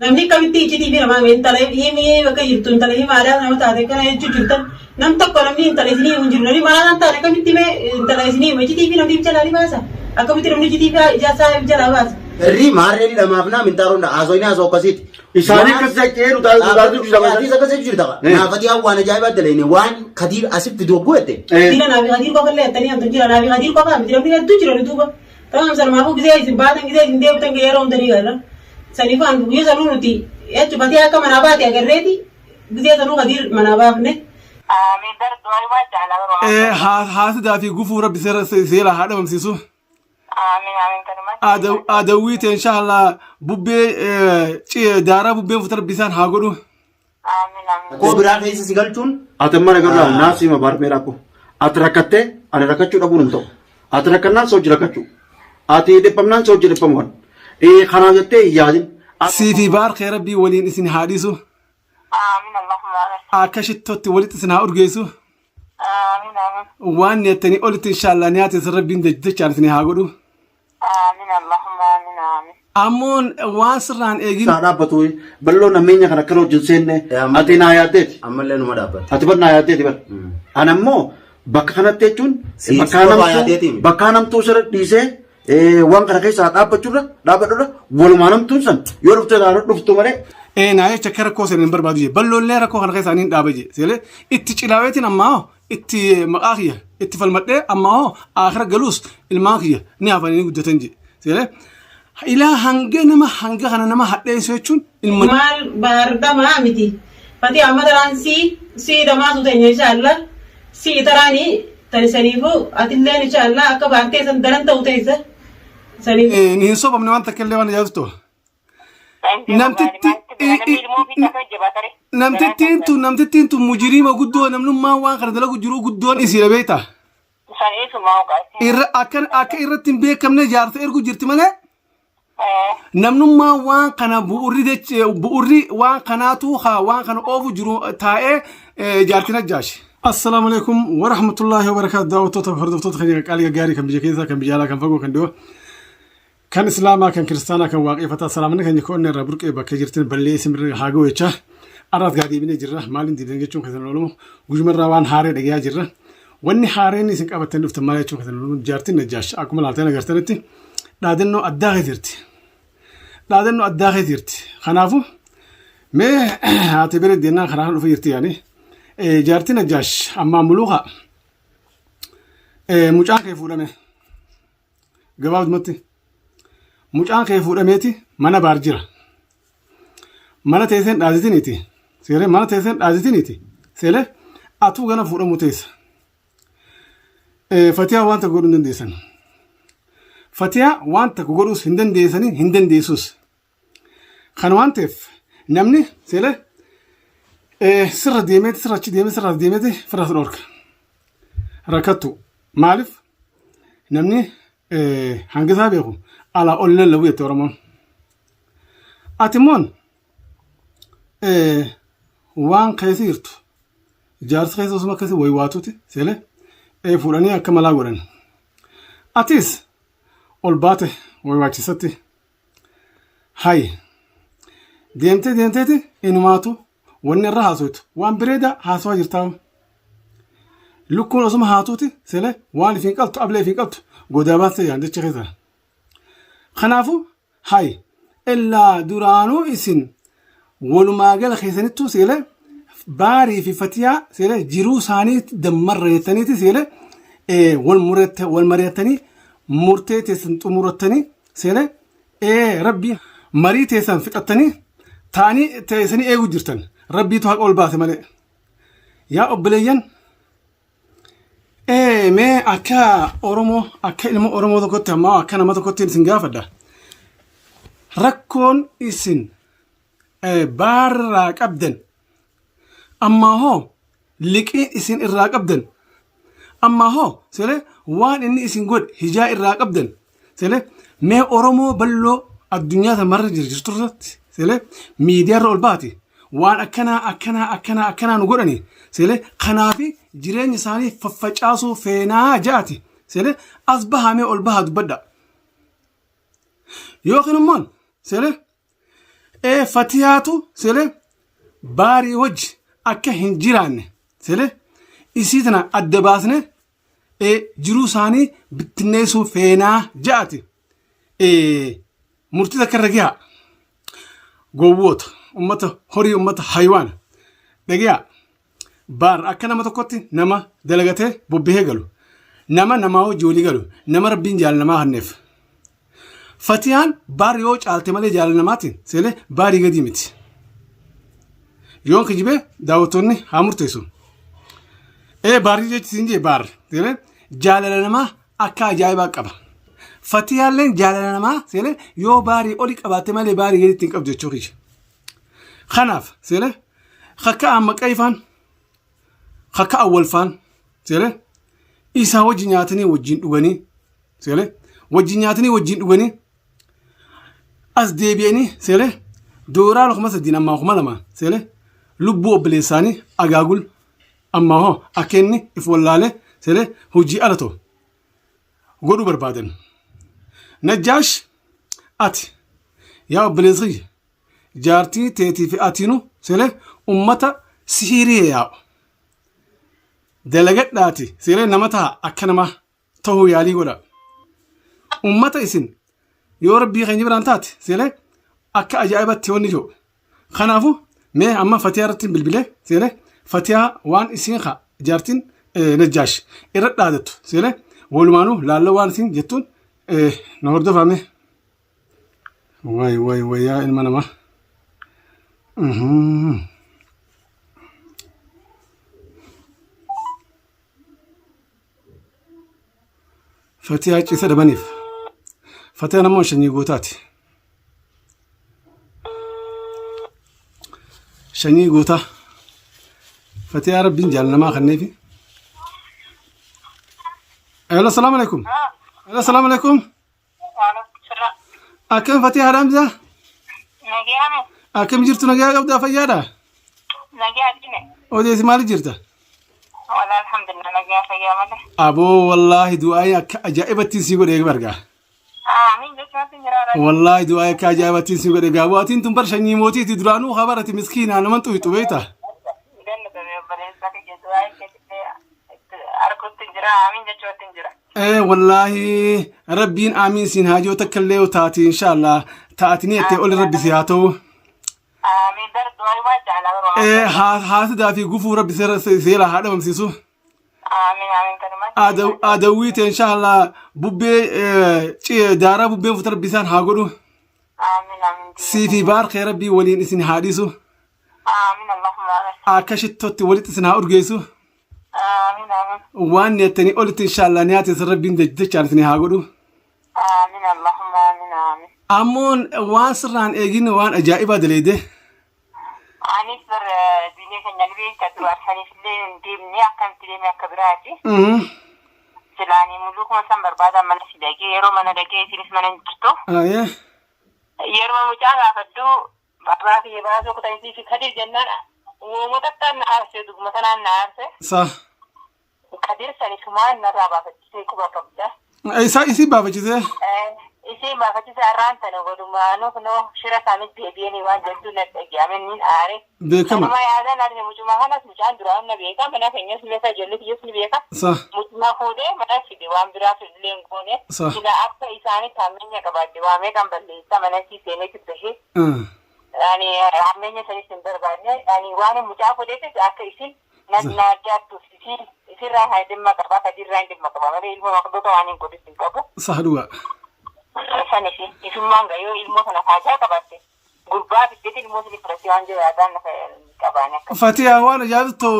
Namni akkamitti iccitii fi namaa intala himee bakka jirtu intala himaadhaa nama taate kana jechuu jirtan nam tokko namni intala isinii himu hin jiru namni maal hin taane akkamitti mee intala isinii hima iccitii fi namni jalaa ni baasa akkamitti namni iccitii fi ijaa isaa jalaa baasa. Irrii maarree ni dhamaafnaa mintaaroon dha haasoo inni haasoo akkasiiti. Isaanii akkas jechee nu taasisu taasisu jira. Atiis akkas jechuu jirta. Eh. Naafatii waan ajaa'ibaa dalagne waan kadiir asitti fidu hogguu jette. Jira naafi kadiir qofa illee jettanii hamtu jira naafi kadiir qofa miti namni hedduu jira duuba. Tamam sanumaafuu gisee isin baatan gisee isin deebitan yeroo hunda ni gala. Saniifuu an guyyaa sanuu nuti jechuun fatee akka manaa baate agarreeti gisee sanuu kadiir manaa baafne. Aamiin bar du'aayimaa jaalaa bar waan Eh, Haasidaa fi gufuu rabbi seera seera haa dhabamsiisu. Aamiin aamiin kanumatti. Adawwii ta'e inshaallah bubbee daaraa bubbeen fuuta rabbi isaan haa godhu. Aamiin aamiin. Koo biraa keessa si galchuun Ati amma nagarraa naaf siima baarmee rakkoo. Ati rakkattee ani rakkachuu dhabuun hin ta'u. Ati rakkannaan si hojii rakkachuu. Ati dhiphamnaan si hojii dhiphamu kan. Kanaaf jettee hin yaadin. Sii fi baar kee rabbii waliin isin haa dhiisu. Aamiin Allahumma aamiin. Akka shittootti walitti isin haa urgeessu. Aamiin aamiin. Waan nyattanii olitti inshaallah nyaata isin rabbiin dachaan isin haa godhu. Aamiin Allahumma aamiin aamiin. Ammoon waan sirraan eegin. Isaa dhaabbatu bal'oo nammeenya kan akkana wajjin seenne ati naa yaaddeeti. Ammallee numa dhaabbata. Ati bar naa yaaddeeti bar. Ana immoo bakka kanatti jechuun Si- bakka si qofaa namtuu yaaddeeti miti. bakka namtuu sirra dhiisee waan kana keessaa dhaabbachurra dhaabbadhurra walumaa namtuun san yoo dhufte taanu dhuftu malee. Ee naa jecha akka rakkoo seenan hin barbaadu jee balloollee rakkoo kana keessaa niin dhaaba jee seelee itti cilaaweetiin ammaa hoo itti maqaa kiyya itti falmadhee ammaa hoo akira galuus ilmaan kiyya ni hafanii ni guddatan jee seelee ilaa hanga nama hanga kana nama hadheessu jechuun ilma. Maal baar dhamaa miti. Fatii amma taraan sii sii dhamaatu teenya inshallah sii taraani tani saniifu atilleen inshallah akka baartee san daran ta'u teessa saniif. Ni hin sobamne waan takka illee waan ajaa'ibsu ta'u. Namtitti namtittiin tun namtittiin tun mujiriima guddoo namnummaan waan kana dalagu jiru guddoon isiidha beektaa. Irra akka akka irratti hin beekamne jaarsa ergu jirti malee namnummaan waan kana bu'urri bu'urri waan kanaatu haa waan kana oofu jiru taa'ee jaartiin ajjaashi. Assalaamu alaikum wa rahmatullahi wa barakaatu daawwattoota fi hordoftoota keenya qaalii gaggaarii kan biyya keessaa kan biyya alaa kan fagoo kan dhiyoo Kan Islaamaa, kan Kiristaanaa, kan Waaqeeffataa salaamni keenya ka onnee irraa burqee bakka jirtan ballee isin bira haa ga'u jechaa arraas gaa deebinee jirra. Maaliin deebitan jechuun keessan ooluu guyyumarraa waan haaree dhagayaa jirra. Wanni haareen isin qabattan dhuftan maal jechuun keessan ooluu jaartiin Najjaash akkuma laaltan agartanitti dhaadannoo addaa keessa jirti. Dhaadannoo addaa keessa jirti. Kanaafuu mee haati bira deennaan karaa kana dhufa jirti yaani jaartiin Najjaash ammaan muluukaa mucaan kee fuudhame. Gabaabumatti mucaan kee fuudhameeti mana baar jira. Mana teesseen dhaazitiniiti. Seelee mana teesseen dhaazitiniiti. Seelee atuu gana fuudhamuu teessa. Fatiyaa waan tokko godhuu hin dandeessan. Fatiyaa waan tokko godhuus hin dandeessanii hin dandeessus. Kana waan ta'eef namni seelee sirra deemeeti sirra achi deemee sirra as deemeeti firra si dhorka. Rakkattu maaliif namni hanga isaa beeku alaa ol lallabu jette Oromoon. Ati immoon waan keessa jirtu jaarsa keessa osuma akkasii waywaatuuti seelee fuudhanii akka malaa godhan. Atis ol baate waywaachisatti Hay. Deemtee deemteeti inumaatu wanni irra haasoytu waan bireeda haasawaa jirtaa. Lukkuun osuma haatuuti sele waan ifiin qaltu ablee ifiin qaltu godaa baastee jaan jecha keessa. Kanaafuu hay illaa duraanuu isin walumaa gala keessanittuu seele baarii fi fatiyaa seele jiruu isaanii dammarra jettaniiti seele wal mari'attanii murtee teessan xumurattanii Seene ee rabbi marii teessan fixattanii taanii teessanii eegu jirtan rabbiitu haqa ol baase malee. Yaa obboleeyyan ee mee akka Oromoo akka ilma Oromoo tokkotti ammaa akka nama tokkotti isin gaafadha. Rakkoon isin baarraa qabdan Ammaa hoo liqiin isin irraa qabdan. Ammaa hoo sele waan inni isin godhe hijaa irraa qabdan. Sele mee Oromoo balloo addunyaa tan marra jirtu irratti sele miidiyaa irra ol baati. Waan akkanaa akkanaa akkanaa akkanaa nu godhani sele kanaafi jireenya isaanii faffacaasuu feenaa ja'ati sele as bahaa mee ol bahaa dubbadha. Yookiin immoo sele Ee fatiyaatu selee baarii wajji akka hin jiraanne selee isii tana adda baasne ee jiruu isaanii bittinneessuu feenaa ja'ati ee murtii takka irra gahaa. Gowwoota ummata horii ummata haywaana dhagayaa baar akka nama tokkotti nama dalagatee bobbahee galu nama namaa wajji walii galu nama rabbiin jaalala namaa kenneef. Fatiyaan baar yoo caalte malee jaalala namaatiin seelee baarii gadii miti. Yoon kijibee daawwattoonni haa murteessu. Ee baarii jechi siin jee baar seelee jaalala namaa akka ajaa'ibaa qaba. Fatiyaalleen jaalala namaa seelee yoo baarii oli qabaatte malee baarii gaditti hin qabdu jechuu kiyya. Kanaaf seelee akka amma qayfaan akka awwalfaan seelee isaa wajji nyaatanii wajjin dhuganii seelee wajjin nyaatanii wajjin dhuganii as deebi'anii seelee dooraala 3000 ammaa 2000 seelee lubbuu obboleessaanii agaagul ammaa hoo akka inni if wallaalee seelee hojii ala ta'u godhuu barbaadan. Najjaash ati yaa obboleessa kiyya jaartii teetii fi atiinu seelee ummata sihirii yaa'u dalagadhaati seelee nama ta'a akka namaa ta'uu yaalii godha. Ummata isin yoo rabbii keenya biraan taate seelee akka ajaa'ibatti wanni jiru. Kanaafuu mee amma fatiyaa irratti bilbilee seelee fatiyaa waan isiin haa jaartiin najjaash irra dhaadattu seelee walumaanuu laalla waan isin jettuun na hordofame. Way way way yaa ilma namaa. Fatiyaa ciisa dhabaniif. Fatiyaan ammoo shanyii gootaati. Shanyii gootaa. Fatiyaa rabbiin jaalanamaa kanneefi. Hello, salaamu alaikum. Hello, salaamu alaikum. Akkam Fatiyaa Haramza? Nagaame. Akkam jirtu nagaa qabdaa fayyaadha? Nagaa dine. Odeessi maali jirta? Wala alhamdulillah nagaa fayyaa malee. Aboo wallaahi du'aa'ii akka ajaa'ibattiin sii godhe bargaa. Amiin jechuun jira raajii. Wallaahi du'aa'ii akka ajaa'ibattiin sii godhe gaaboo atiin tun bar shanyii mootiiti duraanuu habarati miskiinaa naman xuyxu beekta. Gallatame obboleessa kiyya du'aa keetillee arguutti jira amiin jechuutti jira. Ee wallaahi rabbiin aamiin siin haa jiru takka illee yoo taate inshaallah taatini jettee oli rabbi si haa ta'u. Amiin bar du'aa waa jaalaa baruu. Ee haasidaa fi gufuu rabbi seera haa dhabamsiisu. Amiin amiin kanuma. Adawwii ta'e inshaallah bubbee daaraa bubbeen fuuta rabbi isaan haa godhu. Amiin amiin. Sii fi baar kee rabbii waliin isin haa dhiisu. Amiin Allahumma amiin. Akka shittootti walitti isin haa urgeessu. Amiin amiin. Waan nyaatanii olitti inshaallah nyaata isin rabbiin dachaan isin haa godhu. Amiin Allahumma amiin amiin. Ammoon waan sirraan eegin waan ajaa'ibaa daleede. Anis bar diinee keenya ni beekta duraan saniif illee hin deemne akkamitti deeme akka biraati. Silaanii mulukuma san barbaadan mana si dhaqee yeroo mana dhaqee isinis mana hin jirtu. Yeroo mucaa gaafadhu abbaa kiyya baasuu kutanisii fi kadir jennaan uumama takkaan na aarse dhuguma sanaan na aarse. Sa. Kadir sani sumaan narraa baafachisee quba qabda. Isaa isii baafachisee. Isiin baafachisee har'aan tana walumaanuu kunoo shira isaanitti deebi'anii waan jettu na dhaga'ame niin aare. Beekama. Kanuma yaadan arge mucuma kanas mucaan duraan na beeka mana keenyas ni beeka ijoollee kiyyas ni beeka. Sa. Mucuma fuudhee mana fide waan biraaf illee hin goone. Sa. Sila akka isaanitti hammeenya qabaadde waamee kan balleessa mana isii seeneetti bahee. Ani hammeenya sanis hin barbaadne. Ani waan mucaa fuudheefis akka isin na na addaattuuf isin isirraa haa dhimma qaba kadirraa hin dhimma qaba malee ilmoo maqdoota waan hin godhis hin qabu. Sa dhugaa. Sanis isummaan gayoo ilmoo sana haajaa qabaatte gurbaa fiddeeti ilmoo sini fudhattee waan jiru yaadaan lafa qabaane akka. Fatiyaa waan ajaa'ibtu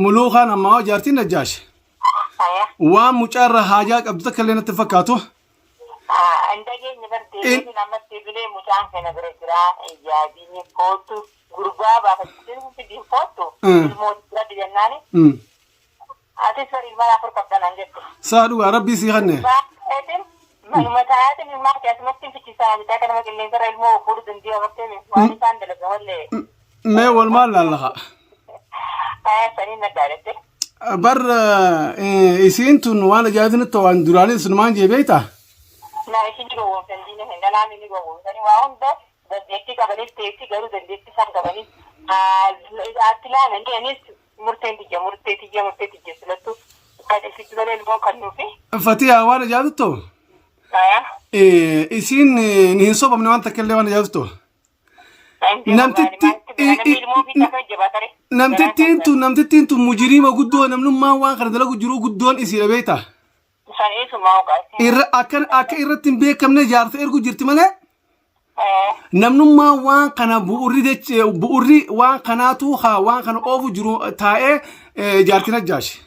muluukaan ammaa jaartiin najjaash. Haya. Waan mucaarra haajaa qabdu takka illee natti hin fakkaatu. Hin dhageenye bar deebiin ammas deebilee mucaan kana bira jira yaadiin kootu gurbaa baafachisiin fidiin kootu ilmoo bira jennaani atis bar ilmaan afur qabda naan jette. Saa dhugaa rabbii sii kanne. Baafeetiin manuma taa'aatiin ilmaan kee asumatti fichisaa bitaa kanama qilleensarra ilmoo fuudhu dandii agartee waan isaan dalagan wallee Mee walumaan laallaqa. Saniin na gaadhatte. Bar isiin tun waan ajaa'ibni waan duraanii sunumaan jee beektaa? Na isin gowwoomsan diina hin dhalaami ni gowwoomsanii waa hunda Dandeettii qabanis teessi garuu dandeettii isaan qabanis ati ilaalanii anis murteen tiyya murtee tiyya murtee tiyya filattu kan isitti malee ilmoo kan nuufi. Fatiyaa waan ajaa'ibtu isiin hin sobamne waan takka illee waan ajaa'ibtu. Namtittiin tun namtittiin tun mujiriima guddoo namnummaan waan kana dalagu jiru guddoon isiidha beektaa. Irra akka akka irratti hin beekamne jaarsa ergu jirti malee namnummaan waan kana bu'urri bu'urri waan kanaatu haa waan kana oofu jiru taa'ee jaartiin ajjaashi.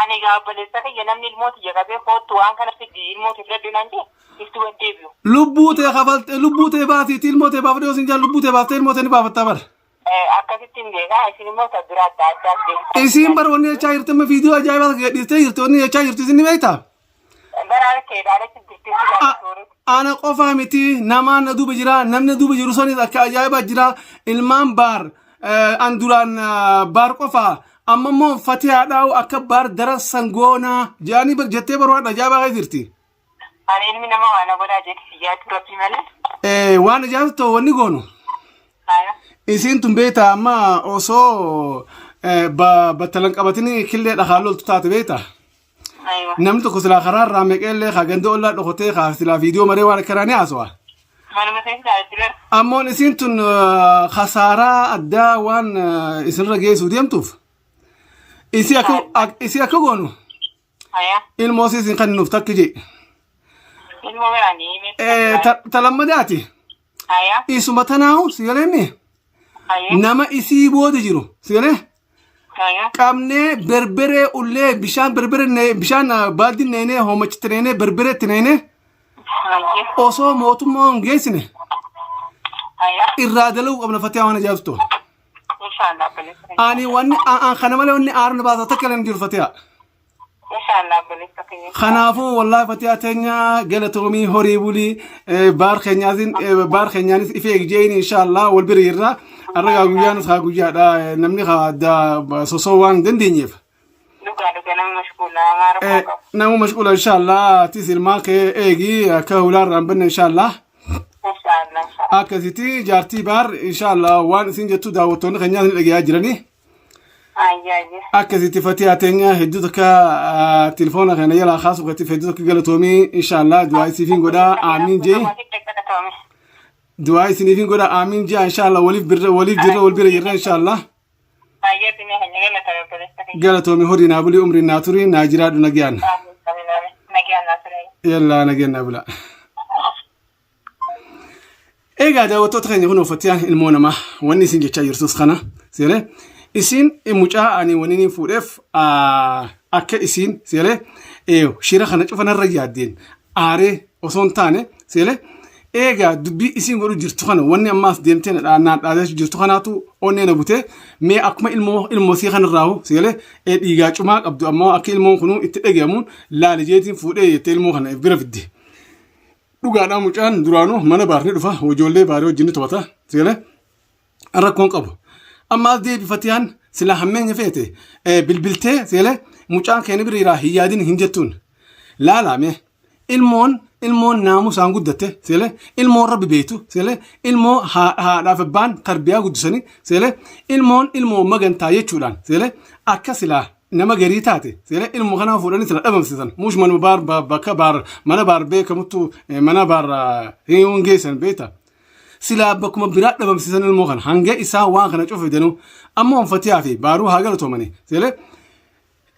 Ani egaa obboleessa kiyya namni ilmoo tiyya qabee koottu waan kana fidi ilmoo tee fudhadhu naan jee ifti wan deebi'u. Lubbuu tee kafalte lubbuu tee baasiiti ilmoo tee baafadhu yoo sin jaan lubbuu tee baaftee ilmoo tee ni baafattaa bara. Akkasitti hin beekaa isin immoo ta biraa adda addaas deebisaa. Isiin bara wanni jechaa jirti amma viidiyoo ajaa'ibaa gadhiistee jirti wanni jechaa jirti isin ni beektaa? Bara harkeedha alatti jirti si Ana qofaa miti namaan na duuba jira namni na duuba jiru sanis akka ajaa'ibaa jira ilmaan baar an duraan baar qofaa amma immoo fatihaa dhaa'u akka baar daran sangoonaa jedhanii bar jettee bar waan ajaa'ibaa keessa jirti. Ani ilmi nama waan na godhaa jetti si yaadu rabbii malee. Waan ajaa'ibaa ta'u wanni goonu. Isiin tun beektaa amma osoo battalan qabatanii killee dhakaa loltu taate beektaa. Namni tokko silaa karaa irraa meeqee illee kaa ganda ollaa dhokotee kaa silaa viidiyoo maree waan akkanaa ni haasawa. Manuma keessa ilaalti bara. Ammoon isiin tun kasaaraa addaa waan isinirra geessuu deemtuuf isii akka isii akka goonu ilmoo isii isin kennuuf takki jee. Ilmoo biraani. Ta lammadaati. Isuma tanaahu si galee nama isii booda jiru si galee qabnee berberee ullee bishaan berberee bishaan baaldii neenee hoomachitti neenee berbereetti neenee osoo mootummaa hin geessine irraa dalaguu qabna fatee waan ajaa'ibtu. Ani wanni an kana malee wanni aarna baasa takka illee hin jiru fatee. Inshallah obboleessa keenya. Kanaafuu wallaahi fatiyaa teenya galatoomii horii bulii baar keenyaatiin baar keenyaanis ifee eegjeeni inshallah wal bira jirra. Har'a gaa guyyaanis haa guyyaadha namni haa adda sosoo waan hin dandeenyeef. Dhugaa dhugaa nama mashquula maa rakkoo qabu. Nama mashquula inshallah atis ilmaan kee eegi akka hulaarraa hin banne inshallah. Inshallah inshallah. Akkasitti jaartii baar inshallah waan isin jettu daawwattoonni keenyaas ni dhagayaa jiranii. Ayya ayya. Akkasitti fatiyaa teenya hedduu takka telefoona kana jalaa kaasuu keetiif hedduu takka galatoomii inshallah du'aa isiifin godhaa aamiin jee du'aa isiniifin godhaa aamiin jee inshallah waliif birra waliif jirra wal bira jirra inshallah Ayya dinee keenya galatoomi obboleessa keenya. galatoomi horii naa bulii umrii naa turii naa jiraadhu nagayaan Amiin amiin amiin. Nagaan naa ture. yallaa nagayaan naa bulaa. Egaa daawwattoota keenya kun uffatiyaan ilmoo namaa wanni isin jechaa jirtus kana seelee isin mucaa ani waniin hin fuudheef akka isiin seelee shira kana cufa narra yaaddeen aaree osoo hin taane seelee eegaa dubbii isiin godhu jirtu kana wanni ammaas deemtee naan dhaadachuu jirtu kanaatu onnee na butee mee akkuma ilmoo ilmoo sii kanarraahu seelee dhiigaa cumaa qabdu ammoo akka ilmoon kunuu itti dhagayamuun laali jeetiin fuudhee jettee ilmoo kana bira fidde. Dhugaadhaa mucaan duraanuu mana baar ni dhufa ijoollee baarii wajjin ni taphata seelee rakkoon qabu. Ammaas deebi fatiyaan silaa hammeenya feete bilbiltee seelee mucaan keenya bira jiraa hin yaadin hin jettuun. Laalaa mee ilmoon ilmoon naamusaan guddatte seelee ilmoon rabbi beektu seelee ilmoo haadhaaf abbaan tarbiyaa guddisanii seelee ilmoon ilmoo magantaa jechuudhaan seelee akka silaa nama garii taate seera ilmu kanaa fuudhanii sila dhabamsiisan muush manuma baar bakka baar mana baar beekamuttu mana baar hin geessan beekta silaa bakkuma biraa dhabamsiisan ilmoo kana hanga isaa waan kana cufa fidanuu amma onfatiyaa fi baaruu haa galatoomani seelee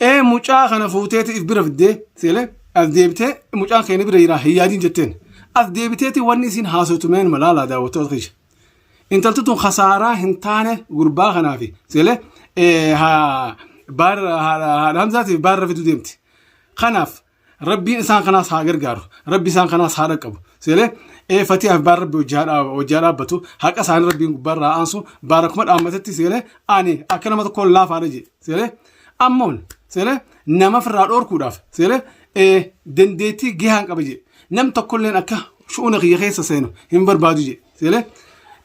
ee mucaa kana fuuteeti if bira fiddee seelee as deebitee mucaan keenya bira jiraa hin yaadin jetteen as deebiteeti wanni isin haasoftu meen malaalaa daawwattoota kiyya Intalti tun khasaaraa hin taane gurbaa kanaafi seelee baar haadha Hamzaatiif baarra fiduu deemti. Kanaaf rabbiin isaan kanaas haa gargaaru. Rabbi isaan kanaas haa dhaqqabu. Seelee fatihaaf baar rabbi hojii haa dhaabbatu. Haqa isaanii rabbiin gubbaarraa haa aansu. Baar akkuma dhaammatetti seelee ani akka nama tokkoon laafaadha jee. Seelee ammoon seelee nama firraa dhoorkuudhaaf seelee dandeettii gahaan qaba jee. Nam tokkolleen akka shu'una kiyya keessa seenu hin barbaadu jee. Seelee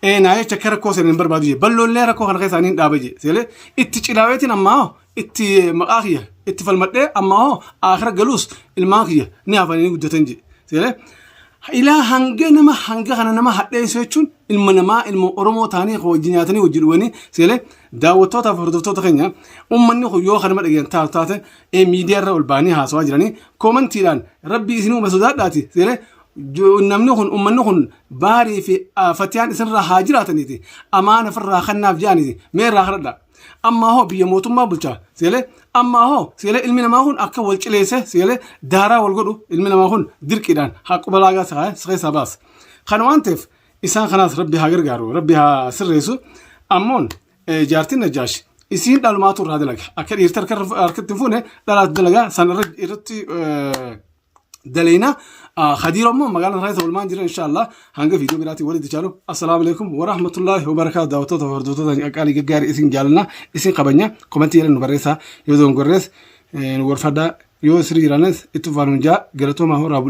ee naa jecha akka rakkoo seenu hin barbaadu jee. Balloollee rakkoo kana keessa ani hin dhaaba jee. Seelee itti cilaaweetiin ammaa hoo itti maqaa kiyya itti falmadhee ammaa hoo aakhira galuus ilmaan kiyya ni hafanii ni guddatan jee. Seelee Ilaa hanga nama hanga kana nama hadheessu jechuun ilma namaa ilma Oromoo ta'anii wajji nyaatanii wajji dhuganii seelee daawwattootaaf hordoftoota keenya uummanni kun yoo kanama dhageen taatu taate miidiyaa irra ol ba'anii haasawaa jiranii koomantiidhaan rabbii isin uume sodaadhaati seelee namni kun uummanni kun baarii fi fatiyaan isinirraa haa jiraataniiti amaana ofirraa kannaaf jedhaniiti mee irraa kadhadha. Ammaa hoo biyya mootummaa bulchaa seelee ammaa hoo seelee ilmi namaa kun akka wal cileesse seelee daaraa wal godhu ilmi namaa kun dirqiidhaan haa quba laagaa si keessaa baasa. Kana waan ta'eef isaan kanaas rabbi haa gargaaru rabbi haa sirreessu ammoon jaartiin Najjaash isiin dhalumaatu irraa dalaga akka dhiirti harkatti hin fuune dhalaatu dalaga san irratti daleena khadiiro ammoo magaalaa keessa olmaan jira inshallah hanga viidiyoo biraatiin walitti chaalu assalaamu alaikum warahmatullaahi wabarakaatu daawwattoota hordoftoota qaqqaalii gaggaarii isin jaalanna isin kabanya komentii jedhan nu barreessaa yoo dogongorrees nu gorfadhaa yoo sirrii jiraanes itti fufaa nuun jaa galatoomaa horaa bula.